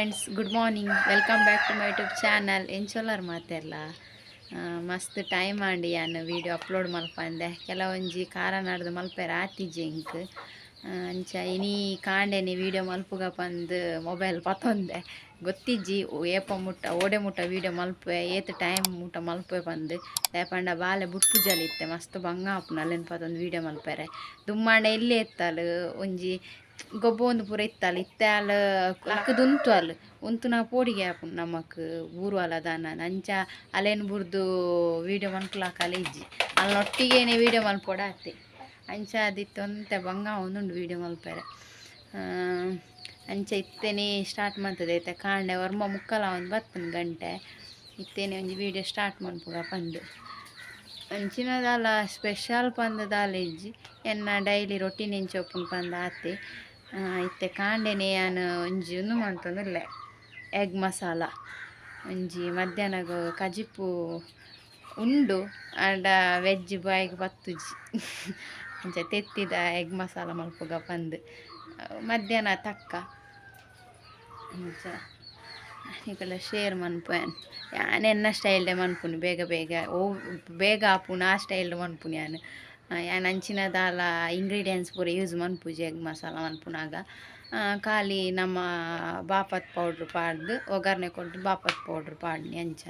Friends, good morning, welcome back to my YouTube channel. ಎಂಚೊಲ್ಲರ್ ಮಾತೆರ್ಲ? ಮಸ್ತ್ time ಆಂಡ್ ಯಾನ್ video upload ಮಲ್ಪಂದೆ. ಕೆಲವೊಂಜಿ ಕಾರ ನಡ್ದು ಮಲ್ಪೆರ ಆತಿಜಿ ಎಂಕ್. ಅಂಚ ಇನಿ ಕಾಂಡೆನೆ ವೀಡಿಯೋ ಮಲ್ಪುಗ ಪಂದ್ ಮೊಬೈಲ್ ಪತೊಂದೆ. ಗೊತ್ತಿಜ್ಜಿ ಏಪ ಮುಟ್ಟ, ಓಡೆ ಮುಟ್ಟ ವೀಡಿಯೋ ಮಲ್ಪುವೆ, ಏತ್ ಟೈಮ್ ಮುಟ್ಟ ಮಲ್ಪುವೆ ಪಂದ್. ದಾಯೆ ಪಂಡ ಬಾಲೆ ಬುಡ್ಪುಜಲ್ ಇತ್ತೆ, ಮಸ್ತ್ ಬಂಗ ಆಪುಂಡು ಅಲ್ಲೆನ್ ಪತೊಂದು ವೀಡಿಯೋ ಮಲ್ಪೆರೆ. ದುಮ್ಮಾಂಡ ಎಲ್ಲೆ ಇತ್ತಲ್, ಒಂಜಿ ಗೊಬ್ಬೊಂದು ಪೂರ ಇತ್ತಲ್. ಇತ್ತೆ ಆಲ್ ಲಕ್ಕುದು ಉಂತು, ಅಲ್ ಉಂತುನ ಪೋಡಿಗೆ ಆಪುಂಡು ನಮಕ್, ಬೂರುವಲ ದಾನ. ಅಂಚ ಅಲೆನ್ ಬುರ್ದು ವೀಡಿಯೋ ಮನ್ಪುಲಾಕಲ ಇಜ್ಜಿ, ಅಲ್ನೊಟ್ಟಿಗೆನೆ ವೀಡಿಯೋ ಮಲ್ಪೊಡಾತೆ. ಅಂಚ ಅದಿತ್ತೆ ಒಂತೆ ಬಂಗ ಆವೊಂದುಂಡು ವೀಡಿಯೋ ಮಲ್ಪೆರೆ. ಅಂಚ ಇತ್ತೆನೆ ಸ್ಟಾರ್ಟ್ ಮಲ್ತದೆ. ಇತ್ತೆ ಕಾಂಡೆ 9:45 ಆವೊಂದು ಬತ್ತುಂಡು ಗಂಟೆ. ಇತ್ತೆನೆ ಒಂಜಿ ವೀಡಿಯೋ ಸ್ಟಾರ್ಟ್ ಮನ್ಪುಗ ಪಂದ್. ಅಂಚಿನ ದಾಲ ಸ್ಪೆಷಲ್ ಪಂದ್ ದಾಲ ಇಜ್ಜಿ, ಎನ್ನ ಡೈಲಿ ರೊಟೀನ್ ಎಂಚ ಉಪ್ಪುಂಡು ಪಂದ್ ಆತೆ. ಇತ್ತೆ ಕಾಂಡೆನೆ ಯಾನ್ ಒಂಜಿ ಉಂದು ಮಲ್ತೊಂದುಲ್ಲೆ, ಎಗ್ ಮಸಾಲ ಒಂಜಿ. ಮಧ್ಯಾಹ್ನಗ್ ಕಜಿಪು ಉಂಡು, ಆಂಡ ವೆಜ್ ಬಾಯ್ಗ್ ಪತ್ತುಜಿ. ಅಂಚ ತೆತ್ತಿದ ಎಗ್ ಮಸಾಲ ಮಲ್ಪುಗ ಪಂದ್, ಮಧ್ಯಾಹ್ನ ತಕ್ಕ. ಅಂಚ ನಿಕಲ್ನ ಶೇರ್ ಮನ್ಪುವೆ. ಯಾನ್ ಎನ್ನ ಸ್ಟೈಲ್ಡೆ ಮನ್ಪುನು, ಬೇಗ ಬೇಗ ಓ ಬೇಗ ಆಪುನು ಆ ಸ್ಟೈಲ್ಡ್ ಮನ್ಪುನು ಯಾನ್. ಯಾನ್ ಅಂಚಿನ ದಾಲ ಇಂಗ್ರೀಡಿಯೆಂಟ್ಸ್ ಪೂರ ಯೂಸ್ ಮನ್ಪುಜಿ ಎಗ್ ಮಸಾಲ ಮನ್ಪುನಾಗ. ಖಾಲಿ ನಮ್ಮ ಬಾಪತ್ ಪೌಡ್ರ್ ಪಾಡ್ದು, ಒಗ್ಗರಣೆ ಕೊರ್ದು ಬಾಪತ್ ಪೌಡ್ರ್ ಪಾಡ್ನಿ. ಅಂಚ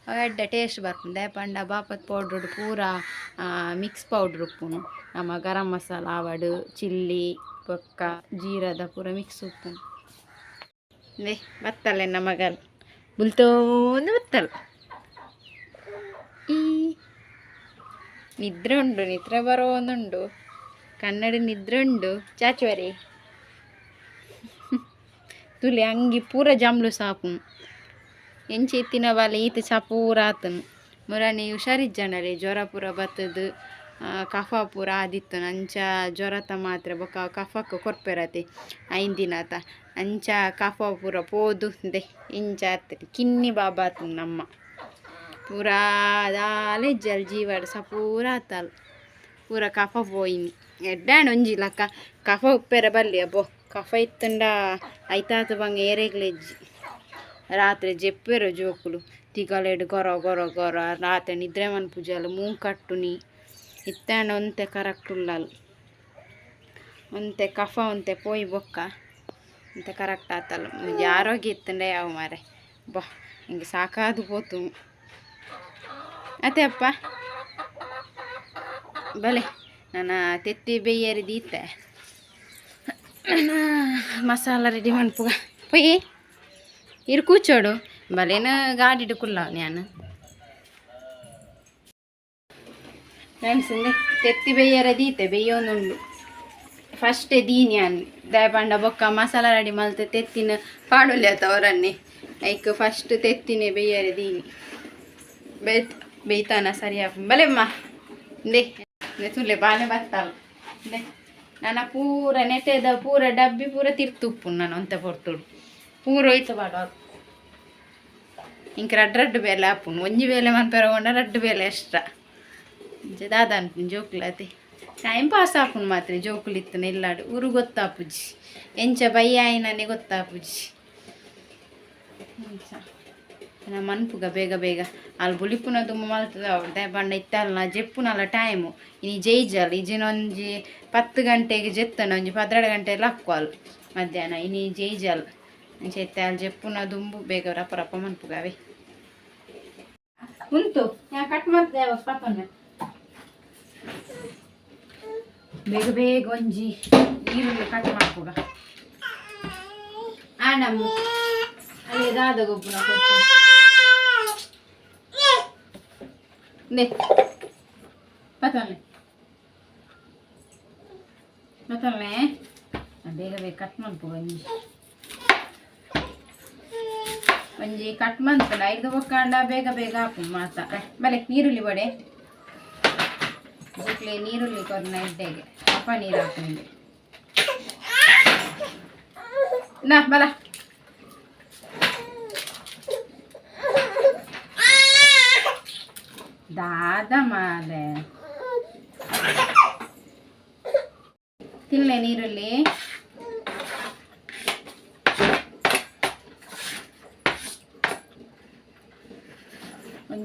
ಅವು ಎಡ್ಡೆ ಟೇಸ್ಟ್ ಬರ್ಪುಂಡು. ದಾಯೆ ಪಂಡ ಬಾಪತ್ ಪೌಡ್ರಡ್ ಪೂರ ಮಿಕ್ಸ್ ಪೌಡ್ರ್ ಉಪ್ಪುನು, ನಮ್ಮ ಗರಂ ಮಸಾಲ ಆವಡ್, ಚಿಲ್ಲಿ ಬೊಕ್ಕ ಜೀರದ ಪೂರ ಮಿಕ್ಸ್ ಉಪ್ಪುನು. ನೆ ಬತ್ತಲ್ಲ ಎನ್ನ ಮಗಲ್, ಬುಲ್ತೋಂದು ಬತ್ತಲ್. ಈ ನಿದ್ರೆ ಉಂಡು, ನಿದ್ರೆ ಬರೋಂದುಂಡು, ಕನ್ನಡ ನಿದ್ರೆ ಉಂಡು. ಚಾಚುವರಿ ತುಲಿ ಅಂಗಿ ಪೂರ ಜಮ್ಲು ಸಾಪುನು. ಎಂಚ ಇತ್ತಿನ ಬಾಲೆ ಈತ ಚಪೂರ ಆತನು. ಮುರಾನಿ ಹುಷಾರಿಜ್ಜಂಡಲೆ, ಜ್ವರ ಪೂರ ಬತ್ತದು, ಕಫ ಪೂರ ಆದಿತ್ತು. ಅಂಚ ಜ್ವರತ ಮಾತ್ರೆ ಬೊಕ್ಕ ಕಫಕ್ಕೆ ಕೊರ್ಪೆರತೆ 5 ದಿನತ. ಅಂಚ ಕಫ ಪೂರ ಪೋದು ದೆ ಇಂಚ ಆತು, ಕಿನ್ನಿ ಬಾಬಾ ಆತು ನಮ್ಮ. ಪೂರಾ ದಾಲ ಇಜ್ಜಲ್ ಜೀವಡ್, ಸಪೂರ ಆತಲ್, ಪೂರ ಕಫ ಪೋಯಿನಿ. ಎಡ್ಡೆ ಒಂಜಿ ಲಕ್ಕ ಕಫ ಉಪ್ಪೆರೆ ಬಲ್ಲಿ ಅಬ್ಬೋ. ಕಫ ಇತ್ತುಂಡ ಐತಾತ ಬಂಗ ಏರೆಗ್ಲ ಇಜ್ಜಿ. ರಾತ್ರಿ ಜೆಪ್ಪೆರು ಜೋಕುಲು ತಿಗಲೆಡ್ ಗೊರ ಗೊರ ಗೊರ, ರಾತ್ರಿ ನಿದ್ರೆ ಮನ್ಪುಜಲ್, ಮೂಂಕಟ್ಟುನಿ. ಇತ್ತಾಂಡ ಒಂತೆ ಕರೆಕ್ಟ್ ಉಲ್ಲಲ್, ಒಂತೆ ಕಫ ಒಂತೆ ಪೋಯಿ ಬೊಕ್ಕ ಒಂತೆ ಕರೆಕ್ಟ್ ಆತಲ್. ಒಂಜಿ ಆರೋಗ್ಯ ಇತ್ತುಂಡ ಯಾವ ಮಾರೆ ಬಾ, ಹಿಂಗೆ ಸಾಕಾದು ಪೋತು ಅತ್ತೆ ಅಪ್ಪ. ಬಲೆ, ನನ್ನ ತೆತ್ತಿ ಬೇಯರಿ ದೀತೆ, ನನ್ನ ಮಸಾಲ ರೆಡಿ ಮನ್ಪುಗ. ಪೊಯ್ಯಿ ಇರು ಕೂಚೋಡು, ಬಲೇನ ಗಾಡಿಡು ಕುಲ್ಲ ನಾನು. ಫ್ರೆಂಡ್ಸ್, ತೆತ್ತಿ ಬೇಯರ ದೀತೆ, ಬೇಯೋನುಂಡು. ಫಸ್ಟೇ ದೀನಿ ಯಾನ್, ದಾಯೆ ಪಂಡ ಬೊಕ್ಕ ಮಸಾಲ ರೆಡಿ ಮಲ್ತ್ ತೆತ್ತಿನ ಪಾಡೊಲಿ ಆತ ಅವರನ್ನೇ. ಐಕ್ ಫಸ್ಟ್ ತೆತ್ತಿನೇ ಬೇಯರೆ ದೀನಿ. ಬೇಯ್ತ್ ಬೇಯ್ತಾನ ಸರಿ ಆಪುಂಡು. ಬಲೆಮ್ಮ, ಇಂದೆ ತುಲೆ ಬಾಲೆ ಬತ್ತಾಲ್. ಇಂದೆ ನನ ಪೂರ ನೆಟೆದ ಪೂರ ಡಬ್ಬಿ ಪೂರ ತಿರ್ತು ಉಪ್ಪುಂಡು. ನಾನು ಒಂತೆ ಪೊರ್ತುಡು ಪೂರ ಒಯ್ತು ಪಾಡುವ. ಇಂಕ್ ರಡ್ಡ್ ರಡ್ಡ್ ಬೇಲೆ ಆಪುಂಡು, ಒಂಜಿ ಬೇಲೆ ಮನ್ಪೆರೆ ಪೋಂಡ ರಡ್ಡ್ ಬೇಲೆ ಎಕ್ಸ್ಟ್ರಾ. ಇಂಚ ದಾದ ಅನ್ಪುಂಡು ಜೋಕುಲತೆ, ಟೈಮ್ ಪಾಸ್ ಆಪುಂಡು ಮಾತ್ರ. ಜೋಕುಲು ಇತ್ತನ ಇಲ್ಲಾಡು ಊರು ಗೊತ್ತಾಪುಜಿ, ಎಂಚ ಬಯ್ಯ ಆಯಿನನೆ ಗೊತ್ತಾಪುಜಿ. ಇಂಚ ನಾ ಮನ್ಪುಗ ಬೇಗ ಬೇಗ. ಅಲ್ಲಿ ಬುಲಿಪುನ ದುಂಬು ಮಲ್ತದ ದಾಯೆ ಪಂಡ ಇತ್ತಲ್ಲ ಜೆಪ್ಪುನಲ ಟೈಮು. ಇನಿ ಜೈಜಲ್ ಇಜಿನ ಒಂಜಿ 10 ಗಂಟೆಗೆ ಜೆತ್ತನ ಒಂಜಿ 12 ಗಂಟೆ ಲಕ್ಕು ಮಧ್ಯಾಹ್ನ. ಇನಿ ಜೈಜಲ್. ಅಂಚ ಇತ್ತೆ ಅಲ್ಲಿ ಜೆಪ್ಪುನ ದುಂಬು ಬೇಗ ರಪ ರಪ ಮನ್ಪುಗವೆ. ಉಂತು ಯಾ ಕಟ್ ಮಲ್ತೆ ಪತ್ತೊಂದೆ. ಬೇಗ ಬೇಗ ಒಂಜಿ ಈರುಳ್ಳಿ ಕಟ್ ಮಲ್ಪುಗ. ಆಂಡಮ್ಮು ಅಲ್ಲಿ ದಾದ ಗೊಬ್ಬುನ ಕೊಟ್ಟು ನೆ ಪತ್ತೊಂದೆ ಪತ್ತೊಂದೆ. ಬೇಗ ಬೇಗ ಕಟ್ ಮಲ್ಪುಗ. ಒಂಜಿ ಒಂಜಿ ಕಟ್ ಮಂತಲ್ಲ ಐದು ಬೊಕ್ಕಾಂಡ ಬೇಗ ಬೇಗ ಹಾಕು ಮಾತ. ಬಲೆ ನೀರುಳ್ಳಿ ಬಡೆ ಜೋಕ್ಲೆ, ನೀರುಳ್ಳಿ ಕೊರ್ನ ಎಡ್ಡೆಗೆ ಅಪ್ಪ ನೀರು ಹಾಕು ನಿಂಗೆ. ನಾ ಬಲ ದಾದ ಮಾಲೆ ತಿನ್ಲೆ ನೀರುಳ್ಳಿ.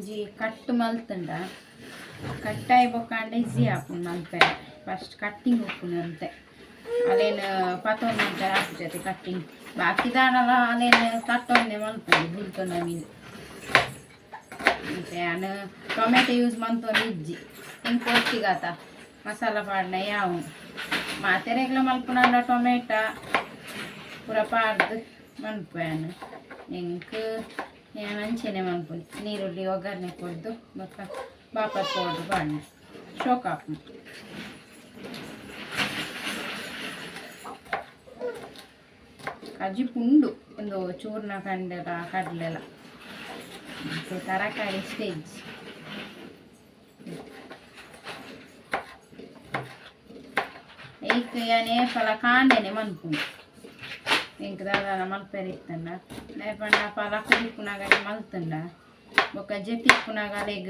ಒಂಜಿ ಕಟ್ ಮಲ್ತುಂಡ ಕಟ್ಟಾಯಿ ಬೊಕ್ಕಾಂಡ ಈಸಿ ಆಪುಂಡು ಮಲ್ಪೆರೆ. ಫಸ್ಟ್ ಕಟ್ಟಿಂಗ್ ಉಪ್ಪುಂಡು ಅಂತೆ ಅಲೇನು ಪತೊಂದು ಮಲ್ಪೆರೆ ಆಪುಜತೆ ಕಟ್ಟಿಂಗ್. ಬಾಕಿ ದಾನಲ ಅಲೇನು ತಟ್ಟೊಂದೆ ಮಲ್ಪೊಡು ಬುಲ್ತೊಂಡ ಮೀನು. ಮತ್ತೆ ಯಾನ್ ಟೊಮೆಟೊ ಯೂಸ್ ಮಂತೊಂದು ಇಜ್ಜಿ. ಇಂಕ್ ಒಟ್ಟಿಗಾತ ಮಸಾಲ ಪಾಡ್ನ ಯಾವು ಮಾತೆರೆಗ್ಲ ಮಲ್ಪುನಂಡ ಟೊಮೆಟೊ ಪೂರ ಪಾಡ್ದು ಮನ್ಪು ಯಾನ್. ಎಂಕ್ ಯಾನ್ ಅಂಚೆನೆ ಮನ್ಪುನಿ. ನೀರುಳ್ಳಿ ಒಗ್ಗರಣೆ ಕೊರ್ದು ಬೊಕ್ಕ ಬಾಪತ್ ಪೌಡ್ರ್ ಪಾಡ್ನೆ ಶೋಕ್ ಆಪುಂಡು. ಕಜಿಪು ಉಂಡು ಒಂದು ಚೂರ್ಣ ಕಂಡೆಲ ಕಡಲೆಲ ಮತ್ತೆ ತರಕಾರಿ ಇಷ್ಟ ಇಜ್ಜಿ. ಐಕ್ ಯಾನ್ ಏಪಲ ಕಾಂಡೆನೆ ಮನ್ಪುನಿ. ಎಂಕ್ ದಾದಾನ ಮಲ್ಪೆರೆ ಇತ್ತಂಡ ದಾಯೆ ಪಂಡ ಪಲಕ್ ದಿಪ್ಪುನಗ ಮಲ್ತುಂಡ ಬೊಕ್ಕ ಜೆತ್ತಿ ಇಪ್ಪುನಗ ಅಲೆಗ್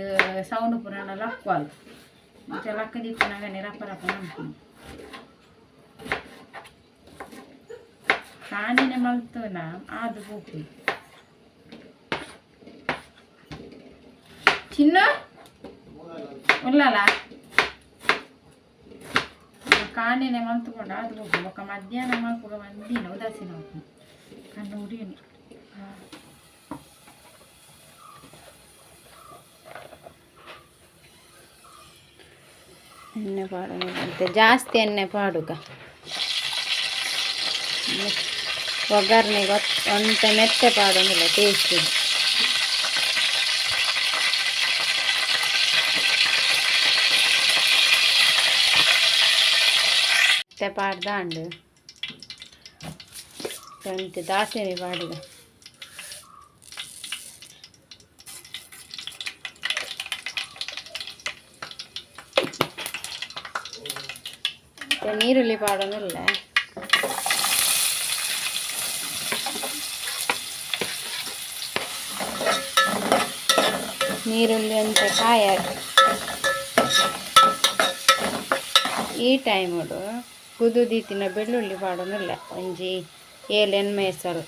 ಸೌಂಡ್ ಪೂರ ಲಕ್ವಾಲ್. ಅಂಚ ಲಕ್ಕ ದಿಪ್ಪುನಗನೆ ರಪ ರಪ ಮನ್ಪುನಿ. ಕಾಂಡೆನೆ ಮಲ್ತುಂಡ ಆದ್ ಪೋಪುಂಡು. ಚಿನ್ನು ಉಲ್ಲಲ ಕಾಂಡೆನೆ ಮಲ್ತುಕೊಂಡು ಆದ್ ಪೋಪುಂಡು. ಬೊಕ್ಕ ಮಧ್ಯಾಹ್ನ ಮಲ್ಪುಗ ಒಂದಿನ ಉದಾಸೀನ ಆಪುಂಡು ಕಣ್ಣು ಉರಿಯುನಿ. ಎಣ್ಣೆ ಪಾಡುನು ಜಾಸ್ತಿ ಎಣ್ಣೆ ಪಾಡುಗ. ಒಗ್ಗರಣೆಗೆ ಒಂತೆ ಮೆತ್ತೆ ಪಾಡೊಂದಿಲ್ಲ ಟೇಸ್ಟ್. ಮೆತ್ತೆ ಪಾಡ್ದಾಂಡು ಒಂತೆ ದಾಸೆಮಿ ಪಾಡುಗ. ನೀರುಳ್ಳಿ ಪಾಡೊಂದಿಲ್ಲ. ನೀರುಳ್ಳಿ ಒಂತೆ ಕಾಯ ಈ ಟೈಮುಡು ಕುದು ದೀತಿನ ಬೆಳ್ಳುಳ್ಳಿ ಪಾಡೊಂದಿಲ್ಲ. ಒಂಜಿ ಏಲ್ ಎಣ್ಮ ಎಸಲು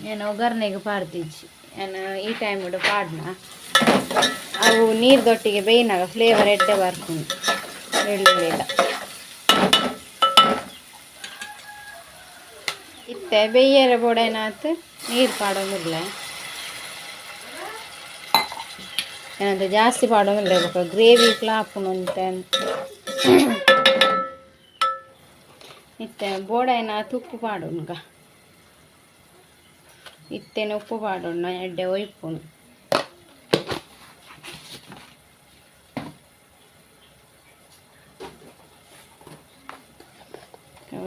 ಯಾನ್ ಒಗ್ಗರಣೆಗೆ ಪಾಡ್ದಿಜ್ಜಿ. ಯಾನ್ ಈ ಟೈಮುಡು ಪಾಡ್ನ ಅವು ನೀರ್ದೊಟ್ಟಿಗೆ ಬೇಯ್ನಾಗ ಫ್ಲೇವರ್ ಎಡ್ಡೆ ಬರ್ಪುಂಡು ಬೆಳ್ಳುಳ್ಳಿದ. ಇತ್ತೆ ಬೇಯ್ಯರೆ ಬೋಡಾಯ್ನಾತ್ ನೀರು ಪಾಡೊಂದಿಲ್ಲ. ಏನಂತ ಜಾಸ್ತಿ ಪಾಡೊಂದಿಲ್ಲ. ಬೊಕ್ಕ ಗ್ರೇವಿಗ್ಲ ಆಪುಂಡು ಒಂತೆ. ಇತ್ತೆ ಬೋಡಾಯ್ನಾತ್ ಉಪ್ಪು ಪಾಡೊನ್ಗ. ಇತ್ತೆನೆ ಉಪ್ಪು ಪಾಡೊನ್ನ ಎಡ್ಡೆ ಒಯ್ಪುಂಡು.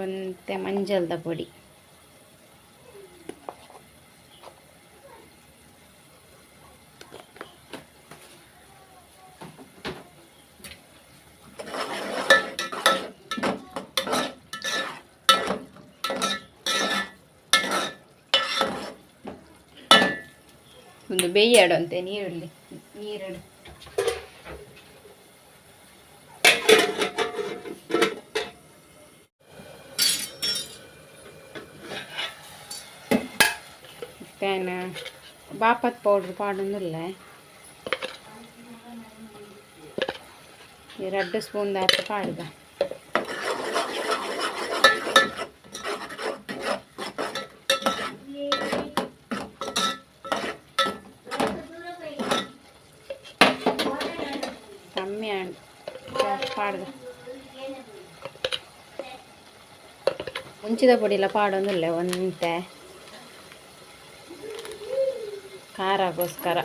ಒಂತೆ ಮಂಜಲ್ದ ಪೊಡಿ. ಒಂದು ಬೇಯ್ಯಾಡಂತೆ ನೀರುಳ್ಳಿ ನೀರುಳ್ಳಿ. ಇತ್ತೆ ಬಾಪತ್ ಪೌಡ್ರ್ ಪಾಡೊಂದುಲ್ಲೆ. ಈ ರಡ್ಡ್ ಸ್ಪೂನ್ ದಾತ್ ಪಾಡ್ದ. ಕಮ್ಮಿ ಆಂಡ್ ಪಾಡ್ದ. ಮುಂಚಿದ ಪೊಡಿಲ ಪಾಡೊಂದುಲ್ಲೆ ಒಂತೆ ಖಾರಗೋಸ್ಕರ.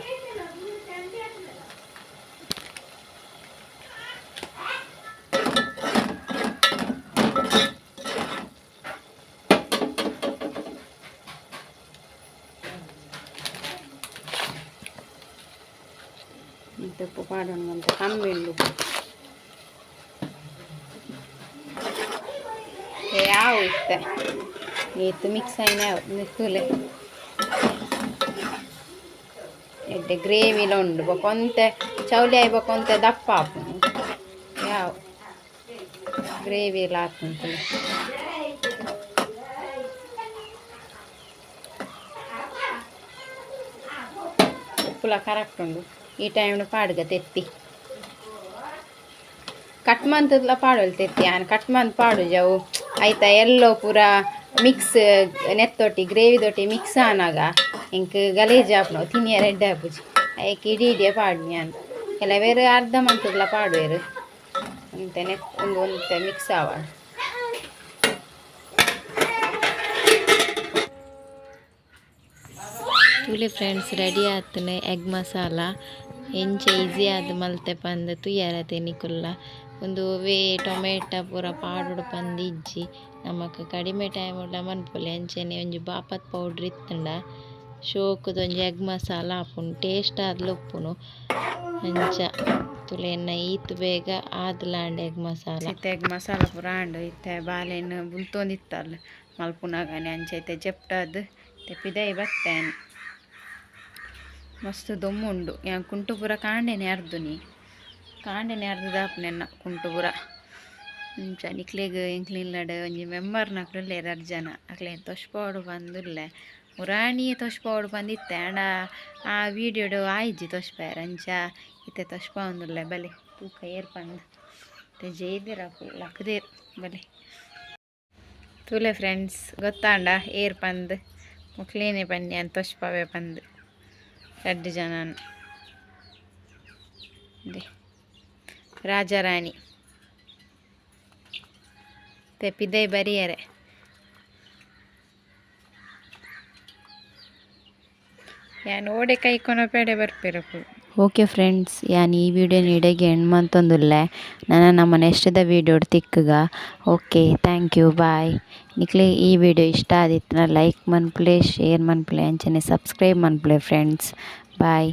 ಮತ್ತೆ ಉಪ್ಪು ಪಾಡೋಣ ಅಂತ ಕಮ್ಮಿ ಉಂಡು. ಯಾವ ಇತ್ತೆ ಇತ್ತು ಮಿಕ್ಸ್ ಆಯ್ನ ತೂಲೆ ಎಡ್ಡೆ ಗ್ರೇವಿಲ ಉಂಡು. ಬೊಕ ಒಂತೆ ಚೌಲಿ ಆಯ್ ಬೊಕ ಒಂತೆ ದಪ್ಪ ಆಪುಂಡು. ಯಾವ ಗ್ರೇವಿ ಎಲ್ಲ ಆಪುಂಡು. ಉಪ್ಪುಲ ಕರೆಕ್ಟ್ ಉಂಡು. ಈ ಟೈಮ್ಡ್ ಪಾಡ್ಗ ತೆತ್ತಿ. ಕಟ್ ಮಂತುದ್ಲ ಪಾಡೊಲಿ ತೆತ್ತಿ. ಆನ್ ಕಟ್ ಮಂತ್ ಪಾಡುಜಿ ಅವು ಐತ ಎಲ್ಲೋ ಪೂರ ಮಿಕ್ಸ್ ನೆತ್ತೊಟ್ಟಿ ಗ್ರೇವಿದೊಟ್ಟಿ ಮಿಕ್ಸ್ ಆನಾಗ ಎಂಕ್ ಗಲೇಜ್ ಆಪುಂಡು, ತಿನಿಯರೆ ಎಡ್ಡೆ ಆಪುಜಿ. ಐಕ್ ಇಡೀ ಇಡಿಯ ಪಾಡ್ನಿ ಯಾನ್. ಕೆಲವೇರು ಅರ್ಧ ಮಂತುದ್ಲ ಪಾಡುವೆರು. ಒಂತೆ ನೆತ್ ಉಂದು ಒಂತೆ ಮಿಕ್ಸ್ ಆವಡ್. ತೂಲೆ ಫ್ರೆಂಡ್ಸ್, ರೆಡಿ ಆತುಂಡು ಎಗ್ ಮಸಾಲ. ಎಂಚ ಈಸಿ ಆದ್ ಮಲ್ತೆ ಪಂದ್ ತೂಯರತೆ ನಿಕುಲ್ಲ. ಉಂದು ಒವ್ವೇ ಟೊಮೆಟೊ ಪೂರ ಪಾಡೊಡು ಪಂದ್ ಇಜ್ಜಿ. ನಮಕ್ ಕಡಿಮೆ ಟೈಮ್ ಡ್ಲ ಮನ್ಪೊಲಿ. ಅಂಚನೆ ಒಂಜಿ ಬಾಪತ್ ಪೌಡ್ರ್ ಇತ್ತುಂಡ ಶೋಕುದ ಒಂಜಿ ಎಗ್ ಮಸಾಲ ಆಪುಂಡು, ಟೇಸ್ಟ್ ಆದ್ಲ ಉಪ್ಪುಂಡು. ಅಂಚ ತೂಲೆ ಎನ್ನ ಈತ್ ಬೇಗ ಆದ್ಲಾಂಡ್ ಎಗ್ ಮಸಾಲ. ಇತ್ತೆ ಎಗ್ ಮಸಾಲ ಪೂರ ಆಂಡ್. ಇತ್ತೆ ಬಾಲೆನ್ ಬುಲ್ತೊಂದಿತ್ತಲ್ ಮಲ್ಪುನಗನೆ. ಅಂಚ ಇತ್ತೆ ಜಪ್ಟಾದ್ ಇತ್ತೆ ಪಿದಯಿ ಬತ್ತೆ. ಮಸ್ತ್ ದೊಮ್ಮು ಉಂಡು. ಯಾನ್ ಕುಂಟು ಪೂರ ಕಾಂಡೆನೆ ಅರ್ದುನಿ, ಕಾಂಡೆನೆ ಅರ್ದುದಾಪುನೆನ್ನ ಕುಂಟು ಪೂರ. ಅಂಚ ನಿಕ್ಲೆಗ್ ಎಂಕ್ಲೆ ಇಲ್ಲಡ್ ಒಂಜಿ ಮೆಂಬರ್ನಕುಲು ಉಲ್ಲೆರ್ ರಡ್ಡ್ ಜನ. ಅಕ್ಲೆನ್ ತೊಷ್ಪಾವೊಡು ಪಂದುಲ್ಲೆ. ಮುರಾಣಿಯೇ ತೊಷ್ಪಾವೊಡು ಪಂದಿತ್ತೆ, ಆಂಡ ಆ ವೀಡಿಯೋಡು ಆಯಿಜಿ ತೊಷ್ಪಾಯೆರ್. ಅಂಚ ಇತ್ತೆ ತೊಷ್ಪಾವೊಂದುಲ್ಲೆ. ಬಲೆ ತೂಕ ಏರ್ ಪಂದ್. ಇತ್ತೆ ಜೈದೆರ್ ಅಕುಲು, ಲಕ್ದೇರ್. ಬಲೆ ತೂಲೆ ಫ್ರೆಂಡ್ಸ್, ಗೊತ್ತಾಂಡ ಏರ್ ಪಂದ್? ಮೊಕ್ಲೇನೆ ಪನ್ನಿ ಯಾನ್ ತೊಷ್ಪಾವೆ ಪಂದ್. ರಡ್ಡ್ ಜನನ್ ರಾಜಾರಾಣಿ ಪಿದೈ ಬರಿಯರೆ. ಯಾನ್ ಓಡೆ ಕೈ ಕೊನೊಪೆಡೆ ಬರ್ಪೆರ್. ಓಕೆ ಫ್ರೆಂಡ್ಸ್, ಯಾನ್ ಈ ವಿಡಿಯೋನ ಇಡೆಗ್ ಎಂಡ್ ಮಂತೊಂದುಲ್ಲೆ. ನನ ನಮ ನೆಕ್ಸ್ಟ್ ದ ವಿಡಿಯೋಡ್ ತಿಕ್ಕುಗ. Okay, thank you, bye. ನಿಕ್ಲೆ ಈ ವಿಡಿಯೋ ಇಷ್ಟ ಆದಿತ್ತ್ಂಡ ಲೈಕ್ ಮನ್ಪುಲೆ, ಶೇರ್ ಮನ್ಪುಲೆ, ಅಂಚನೆ ಸಬ್ಸ್ಕ್ರೈಬ್ ಮನ್ಪುಲೆ ಫ್ರೆಂಡ್ಸ್. ಬಾಯ್.